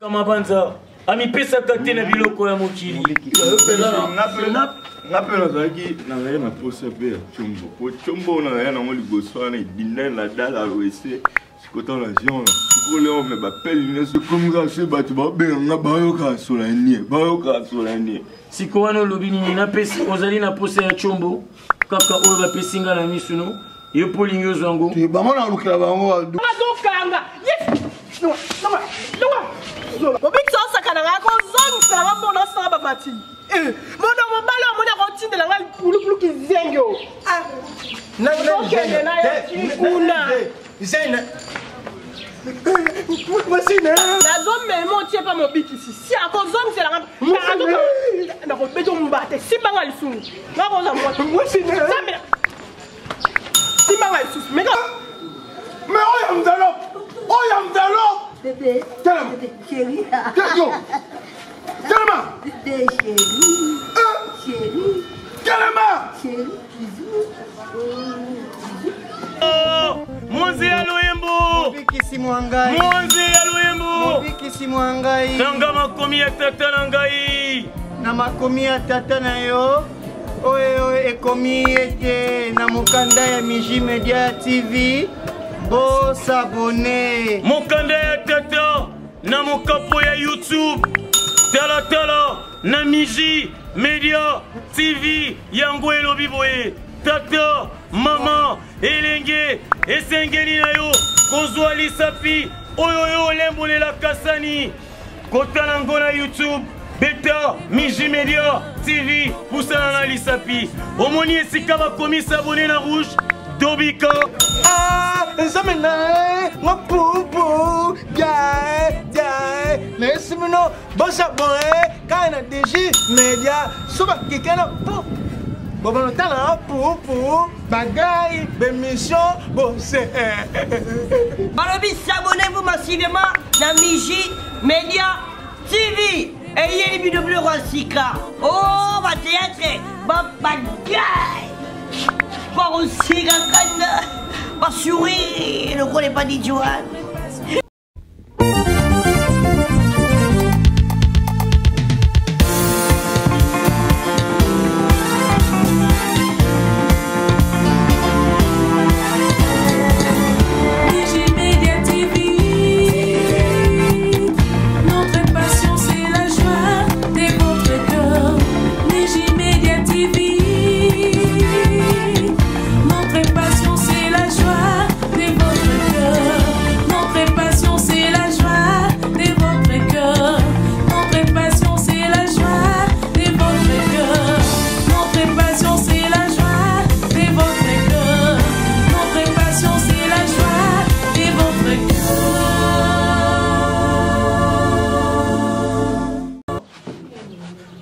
Mabanza amipesaka te na biloko ya mokili. Nga mpe nazalaki nazalaki na posa mpe ya combo po combo oyo nazalaki nango liboso wana edindani na dala wese sikota na zion na sukoli oyo me bapeli nyonso ekomi kaka soki bato babenga nga bayoka sola nie bayoka sola nie. Siko wana olobi nini? Napesi ozali na posa ya combo kaka oyo bapesi nga na misu no yo mpo olingi ozwa yango. Bango nalukela bango azokanga obikisa osakana ngai kozongisela nga mbona osanga bamati mono mobali omoni akotindela ngai pulupulu kizengi o okende na ye kuna nazomema otie mpa mobikisi si akozongisela nga nakobeta mbate simbanga lisumu ngakoza mwasi simbanga lisusu meka. Mais oyo enveloppe, oyo enveloppe. Bébé. Telema. Chérie. Yo. Telema. Bébé chérie. Chérie. Telema. Chérie, bisous. Monzi ya loyembo. Mobikisi mwa ngai. Monzi ya loyembo. Mobikisi mwa ngai. Tanga makomi ya tata na ngai. Na makomi ya tata na yo. Oyo ekomi ete na mokanda ya Miji Media TV bosabone. Mokanda ya tata na mokapo ya YouTube talatala na Miji Media TV yango elobi boye tata mama elenge esengeli na yo kozwa lisapi oyo yo olembolelaka sani kotala yango na YouTube beta Miji Media TV pusana na lisapi omoni esika bakomi s'abonner na rouge tobika. Ah, nzambe na ngo pupu jae jae na esimino bosabone kaka na DG Media so bakike na pu bobonotala pupu bagai bemission bose. Balobi s'abonnez-vous massivement na Miji Media TV eyeli bino biloko ya sika o bateatre bapagai bakosika kanda basourire lokola epadi joan.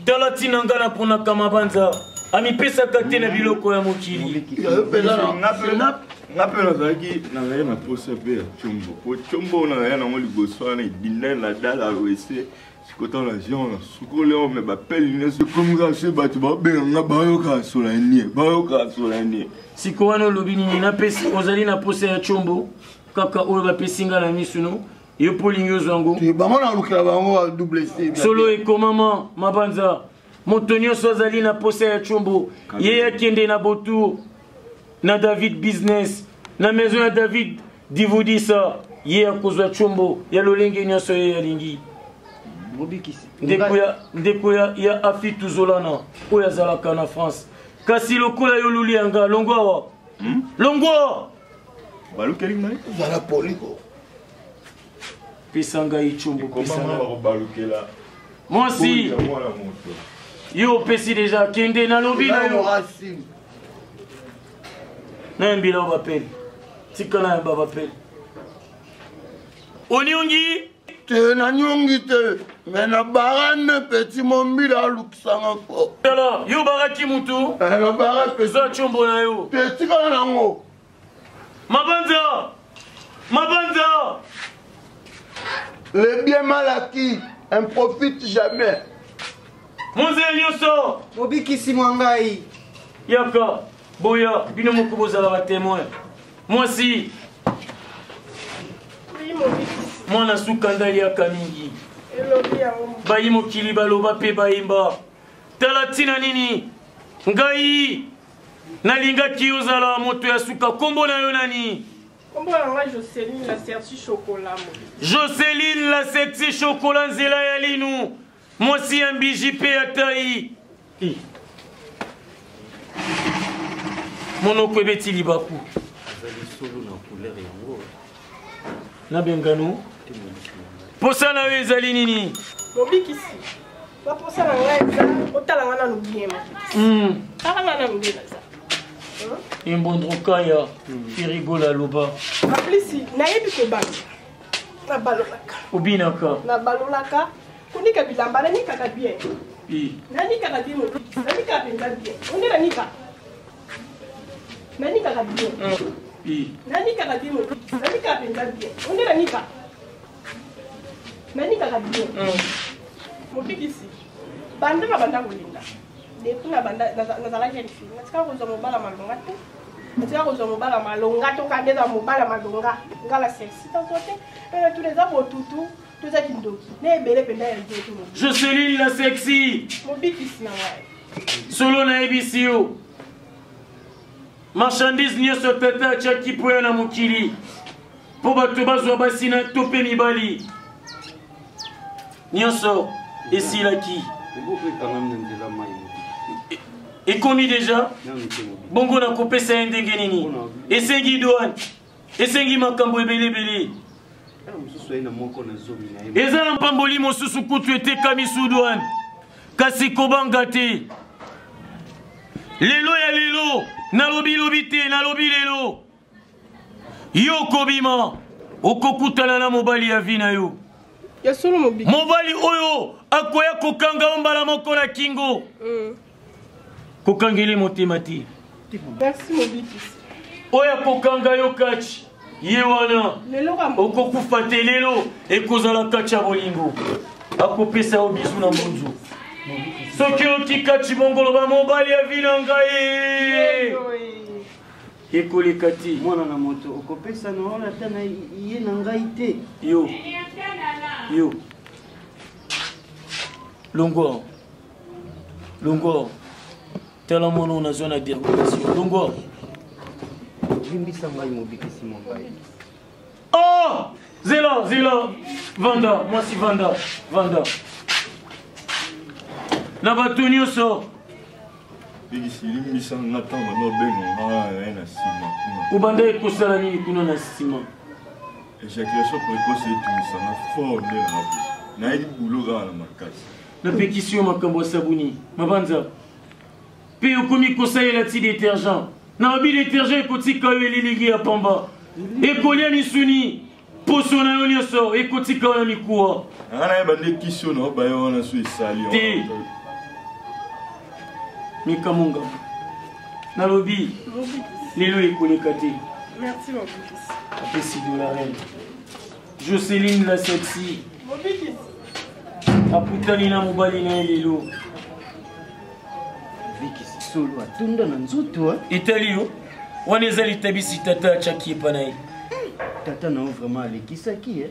Tala ntina nga naponaka mabanza amipesaka te na biloko ya mokili. Nga mpe nazalaki nazalaki na posa mpe ya combo po combo oyo nazalaki nango liboso wana edindani na dala wese sikota na zion na sukoli oyo me bapeli nyonso ekomi kaka soki bato babenga nga bayoka sola nie bayoka sola nie. Siko wana olobi nini? Napesi ozali na posa ya combo kaka oyo bapesi nga na misu no yo mpo olingi ozwa yango. Bango nalukela bango double C. Solo ekomama mabanza moto nyonso azali na posa ya combo ye akende na botour na David Business na maison ya David Divudisa ye akozwa combo ya lolenge nyonso ye alingi. Ndeko ya Afi Tuzolana oyo azalaka na France kasi lokola yo luli yanga longwa awa. Longwa balukeli ngai zala poliko pesa ngai combo pesa ngai mwasi yo opesi deja kende nalobi na yo nayembila yo bapele tika nayamba bapele oniongi te nanyongi te me na barane petit mombila alukisanga ko tala yo baraki mutu na bara zwa combo na yo te tikala nango. Mabanza mabanza. Le bien mal acquis un profite jamais. Monzela nyonso mobikisi mwa ngai yaka boya bino moko bozala batemoin. Mwasi mwana suka nde aliaka mingi. Bayi mokili baloba mpe bayimba. Tala ntina nini ngai nalingaki ozala moto ya suka. Nkombo na yo nani? Kombo na ngai Joceline la sexy chocolat. Joceline la sexy chocolat, nzela ya linu, mwasi ya mbiji mpe ya tai. Monoko ebeti libaku. Nabengano posa na yo ezali nini? Mobikisi, baposa na ngai eza otala ngai nanu bien. Tala ngai nanu bien, naza Embondrokaya Ferigola loba. Aplisi nayebi kobanga, nabalolaka. Obinaka? Nabalolaka, konika bilamba nanikaka bien. Nanikaka bien, mobikisi, nanikaka mpenza bien. Onde nanika, nanikaka bien. Nanikaka bien, mobikisi, nanikaka mpenza bien. Onde nanika, nanikaka bien. Mobikisi, banda na banda kolinga depuis na banda nazalaki jeune fille, natika kozwa mobala malonga te, natika kozwa mobala malonga to kande eza mobala malonga. Ngala sexy tazwa te, tuna eza botutu to eza kindoki na ebele mpenza ya nzoto. Joceline la sexy. Mobikisi na ngai. Solo nayebisi yo, marchandise nyonso tata atiaki mpo ya na mokili mpo bato bazwa basi na to mpe mibali nyonso esilaki, ekomi deja bongo. Nakopesa ye ndenge nini? Esengi douane, esengi makambo ebelebele. Eza na mpamboli mosusu kutu etekami su douane. Kasi kobanga te, lelo ya lelo nalobi lobi te, nalobi lelo yo okobima, okokutana na mobali ya vi na yo. Ya solo, mobikisi. Mobali oyo akoya kokanga yo mbala moko na kingo. Kokangeli motema te. Merci, mobikisi. Oyo akokanga yo kati ye wana. Lelo ka okokufa te. Lelo ekozala kati ya bolingo, akopesa yo bizu na mbunzu. Soki oki kati bongo, loba: mobali ya vi na ngai. Ekoleka te. Mwana na moto okopesa na wana ata na ye na ngai te. Yo yo, longwa, longwa. Tala mwana oyo nazwa na dérogation. Longwa. Limbisa ngai, mobikisi mwa ngai. Oh, zela, zela, vanda mwasi, vanda, vanda na bato nyonso. Bikisi, limbisa nga, ntango banda obenga nga ye na nsima kuna. Obanda ekosala nini kuna na nsima? Éjaculation précoce etungisanga fort nde na nayebi bulo kaka na makasi. Napekisi yo makambo ya sabuni mabanza mpe okomi kosalela ti détergent. Nalobi détergent ekotika yo elilingi ya pamba, ekolia misuni, poso na yo nyonso ekotika yo na mikuwa. Nga nayeba nde kisi oyo naobaya wana so esali. Te, mikamonga, nalobi lelo ekoleka te. Merci, mobikisi. Apesi de la reine Joceline la sexy. Mobikisi. Akutani na mobali na ye lelo. Bikisi, solo atunda na nzoto. Etali yo wana, eza litabisi tata atiaki epa na ye. Tata na yo vraiment alekisaki e.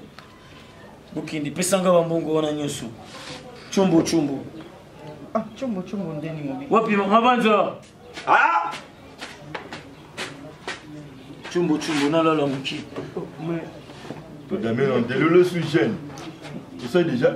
Bokende, pesanga bambongo wana nyonso. Chombo chombo. Ah, chombo chombo ndeni, mobikisi? Wapi mabanza? Ah! Chombo chombo, nalala moki. Damien, lelo sous jeune. Tout ça déjà.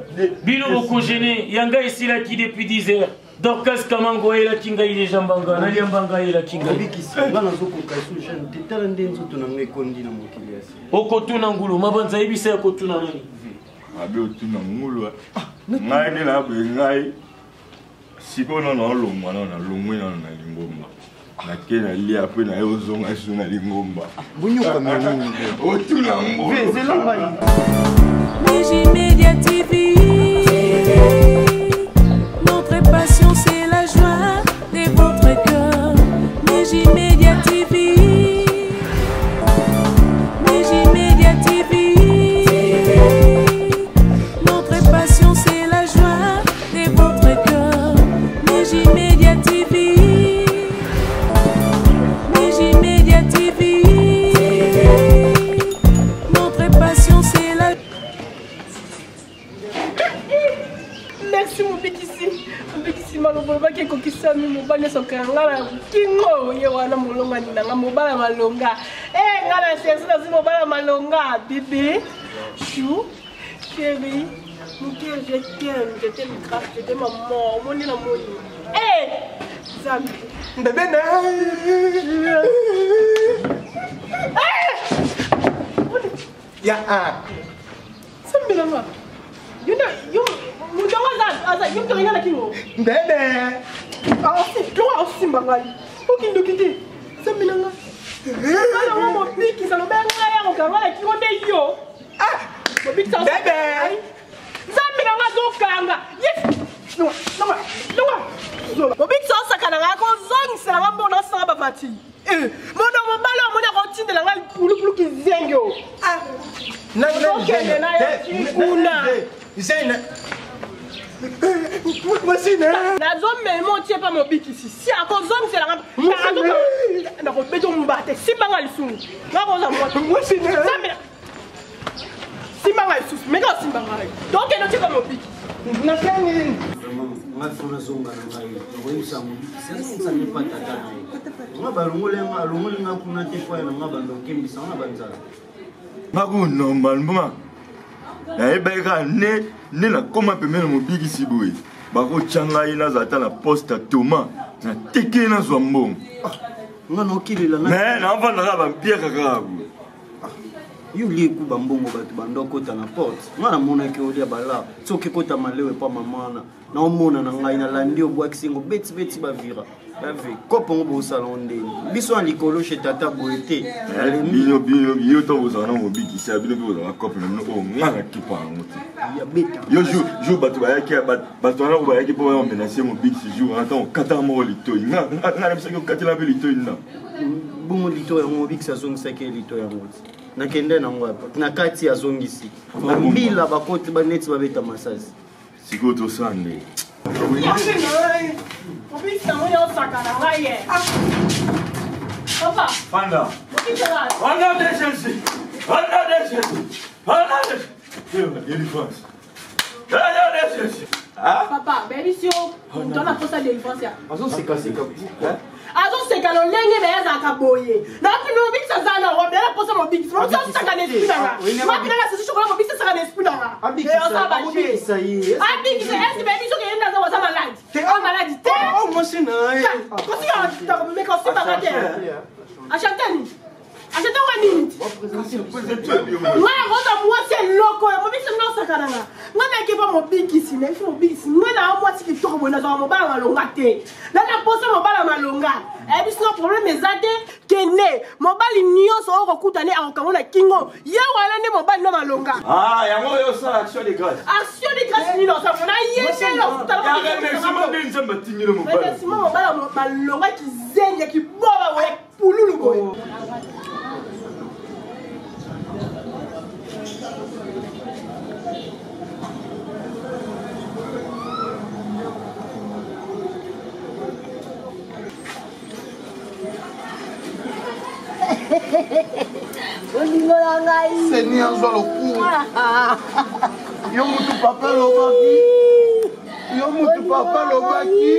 Bino bokogene ya ngai esilaki depuis 10 heures. Dorcas Kamango ayelaki ngai deja mbanga, nalia mbanga, ayelaki ngai. Mobikisi, nga nazokoka esu jeune te. Tala nde nzoto na ngai ekondi na mokili ya se. Okotuna ngulu mabanza, ayebisa ya kotuna nani? Abe otuna ngulu. Ngai nde naboye ngai. Sikoyo nano naolongwa, nano nalongwe nano na lingomba. Nake nalia mpe naye ozonga su na lingomba. Bonyokami nini? Otuna ngulu. Zela ngai. Miji Media TV. Notre passion, c'est la joie de votre cœur. Miji Media TV. Miji Media TV. Notre passion, c'est la joie de votre cœur. Miji Media TV. Miji Media TV. Notre passion, c'est la Likambo bolobaki ekokisami, mobali nyonso okanga nga na kingo, ye wana molongani na nga, mobali ya malonga. Eh, nga na sersi nazwi mobali ya malonga. Bebe, chou, chéri, moke, je t'aime, je t'aime grave, je t'aime à mort. Omoni na moni. Eh, Nzambe. Bebe na. Eh! Ya a. Nzambe na nga. Yo nde yo moto yango aza aza yo moto alinga na kingo. Bebe. Ah, si, lokola osimba ngai. Okindoki te. Nzambe na nga. Bana ngo mobikisa loba ngai ya kokanga na kingo nde yo. Ah! Mobikisa. Bebe. Nzambe na nga azokanga. Yes. Longa, longa, longa. Mobikisa osaka na ngai akozongisela nga mbongo nasala bavati. Eh, mono mobali omoni akotindela ngai pulupulu kizengi o ah. okende na ye kuna nazomema otie mpa mobikisi si akozongisela nga nakobeta mbate simba nga lisumu nakoza mwasi simba ngai lisusu meka osimba ngai tokende otie mpa mobikisi nasani nga fo nazonga na ngai nakoyebisa mobikisi azongisa nde pa tata na ye nga balongoli nga alongoli nga kuna te po ya na nga banda okembisa nga na banzala ngaku normalement nayebaki kaka nde nde nakoma pembeni na mobikisi boye bakotya ngai nazala ata na poste ya toma nateke nazwa mbongo ah, nga naokelela me navanda kaka bampiaka kaka boye yo olie ekuba mbongo bato banda okota na porte nga namonaki olia bala soki ekota malewa epa mama wana naomona na ngai nalandi obwakisi yango betibeti bavira ave kopo yango bosala ngo ndeni biso na likolo chez tata boye te eh, bino bino yo ntango ozala na mobikisi ya bino mpe ozala kope na bino oyo nga na kipa yango te yo jour bato bayaki bato wana bayaki mpo baya menace mobikisi jour wana ntango okataka moko litoi nga nayebisaki okatela mpe litoi na bongo lito yango mobikisi azongisaki ye lito yango ti nakende nango na kati azongisi bambila bakoti baneti babeta masasi sikoyo tosala nde Fanda. Fanda de Jésus. Fanda de Jésus. Fanda de Jésus. Délivrance. Fanda de Jésus. Papa, bayebisi yo moto wana aposa délivrance ya azosekaseka azoseka lolenge na ye azalaka boye napino mobikisi aza na wapi na posa mobikisi mobikisi azosaka na esprit nanga mapina na sisi shokola mobikisi asaka na esprit nanga abikisa ye abikisa esi bayebi soki ye nde aza waza maladi a maladi te mwasi na ye kosikmeka osimbaka te achantani achetaka nini ngai nakoza mwasi eloko ya mobikisi nga osakana nga ngai nayaki mpa mobikisi nayebisi mobikisi ngai na mwasi kitoko boye nazwaka mobala malonga te na naposa mobala malonga ayebisi nga probleme eza te kende mobali nyonso oyo okokutani akokango na kingo ye wana nde mobali no malonga ah, yango oyo osala action de grâce action de grâce nini osala na ye nde okutana mobala malonga kizengi ya kiboba boye pululu boye bolingo na ngai seigneur zwa lokumu yo mutu papa alobaki yo mutu papa alobaki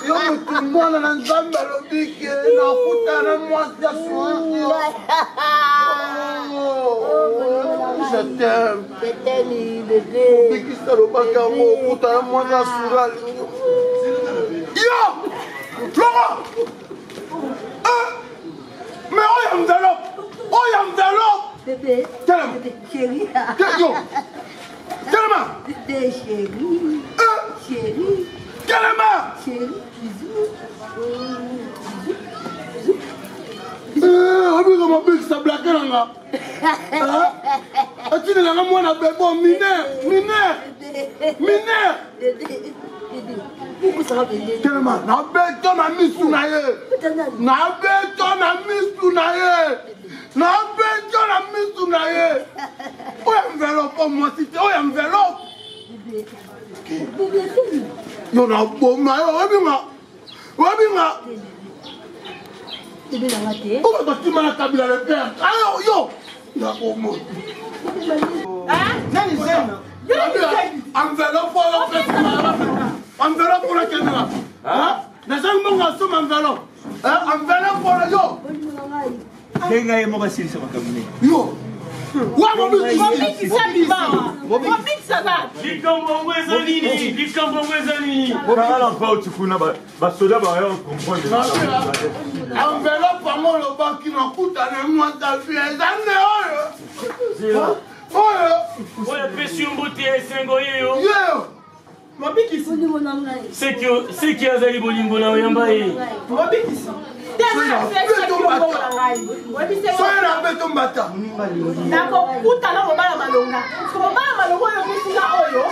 yo mutu mwana na nzambe alobi ke nakutana mwasi ya sourire je t'aime obikisi alobaki yango okutana mwasi ya sourire alingi yo longo mais oyo enveloppe oyo enveloppe bébé telema chéri yo telema bébé chéri chéri telema chéri bisous obika mabikisa blake na nga atindela nga mwana bebo mineur mineur mineur telema nabeto na misu na ye nabeto na misu na ye nabeto na misu na ye oyo enveloppe oyo mwasi te oyo enveloppe yo naboma yo oyebi nga oyebi nga oyo bato na kabila le père ayo yo nakomo nani zena enveloppe oyo enveloppe oyo kendela Benga ye moko asilisa makambo ne. Yo. Likambo yango eza nini? Likambo yango eza nini? Kanga na porte kuna basoda baya comprendre. Enveloppe yango olobaki nakutana mwata vie eza nde oyo. Zela. Oyo. Oyo apesi yo mbote ya esengo ye yo. Yeyo. Mobikisi. Seki azali bolingo na oyamba ye. Mobikisi. Soki na beto mbata. Nakokutana mobala malonga. Mobala malonga oyo opesinga oyo.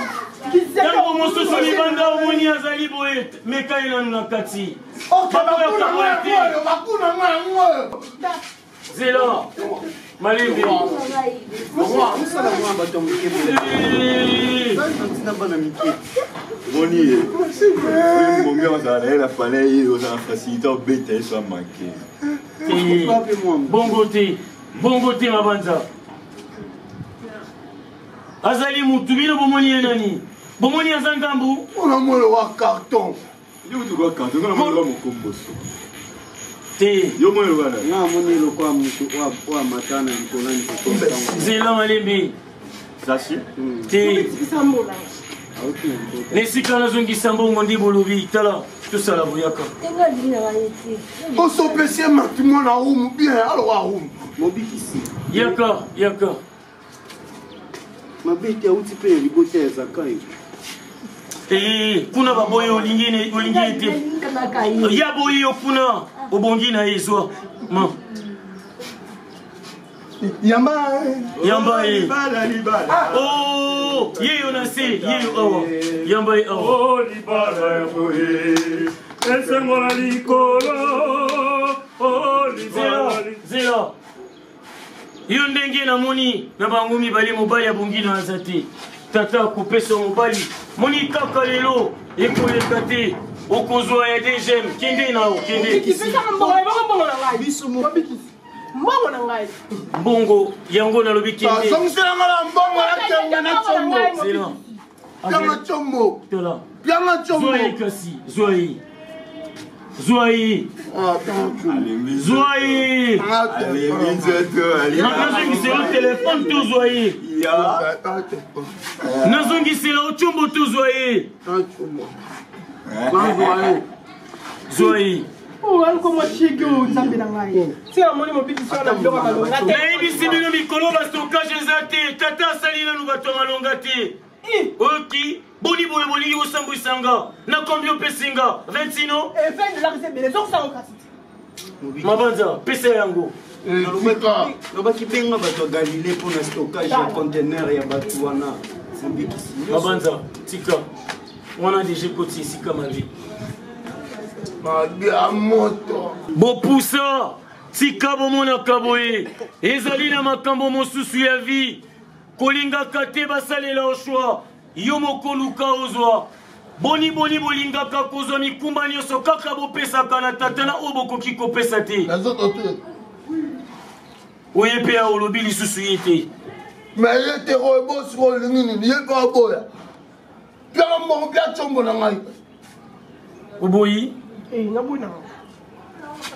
Ntango mosusu libanda omoni azali boye meka ye nanu na kati. Bakuna nga yango oyo. Zela malembe. Mosala mwa bato ya moke na bana mike. Moni ye. Mbongi ozala na ye na fale ye ozala na facilité obeta ye so amanke. Bongo te, bongo te mabanza. Azali mutu bino bomoni ye nani? Bomoni aza ngambu? Ona molo wa carton. Yo kutu kwa carton, nga namoni lokola mokomboso. Te. Yo moni lokola nani? Nga namoni lokola moto oyo amata na likolo ya nzete. Zela malembe. Sashi? Te. Na esika nazongisa mbongo nde bolobi tala tosala boyaka. Osopesi ye mati mwana rumu bien aloka rumu. Mobikisi. Yaka, yaka. Mabe te auti mpe na libota ya Zakayo. Ee, kuna baboyi olingi olingi ye te. Ya boyi yo kuna obongi na ye zwa. Ma. Yamba yamba ye. Libala libala. Oh, ye yo na se, ye yo awa. Yamba ye awa. Oh libala ya boye. Esengo na likolo. Oh libala. Zela, zela. Yo ndenge namoni na bango mibale mobali abongi na aza te. Tata akopesa mobali moni kaka lelo ekoleka te okozwa ya DGM kende na yo kende. Mbongo na ngai. Mbongo yango nalobi kende. Zongisela nga na mbongo nakende na tshombo. Zela. Pianga tshombo. Tala. Pianga tshombo. Zwa ye kasi, zwa ye. Zwa ye. Zwa ye. Nazongisela yo telefone to zwa ye. Nazongisela yo tshombo to zwa ye. Zwa ye. Nayebisi bino mikolo ba stockage eza te. Tata asali nanu bato ya malonga te. Oyoki boni boye bolingi kosambwisa nga na kombi opesi nga 26 no mabanza pesa yango Lobaki benga bato ya Galilée mpo na stockage ya conteneur ya bato wana. Mobikisi. Mabanza tika wana deja ekoti esika mabe. Mabe ya moto. Bopusa tika bomonaka boye ezali na makambo mosusu ya vie Kolingaka te basalela yo choix, yo moko luka ozwa. Boni boni bolingaka kozwa mikumba nyonso kaka bopesaka na tata na oyo bokoki kopesa te. Oye mpe ya olobi lisusu ye te. Me ye te oyo bosi olingi nini ye mpe aboya. Piaka mbongo pia tshombo na ngai. Oboyi? Eh, naboyi na ngai.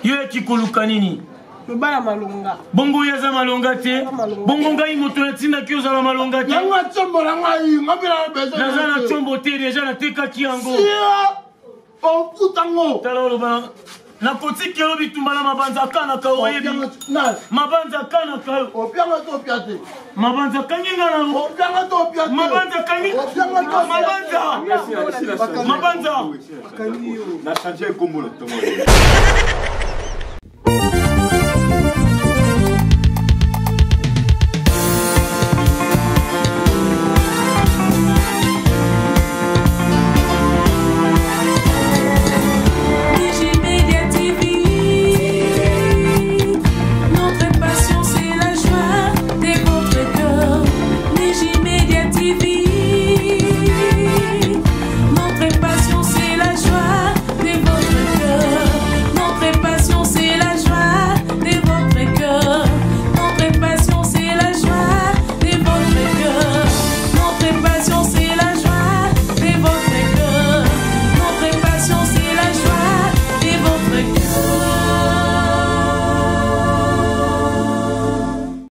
Yo yaki koluka nini? Mobala malonga. Bongo ye aza malonga te. Bongo ngai moto natindaki ozala malonga te. Nanga tshombo na ngai, ngai mpe na besoin. Naza na tshombo te deja natekaki yango. Sia! Okuta ngo. Tala oloba nakotika yo bitumba na mabanza kanaka oyebi mabanza kanaka yo opianga to opia te mabanza kangi nga na opianga to opia te mabanza kangi opianga to mabanza mabanza na changer kombo na tongo.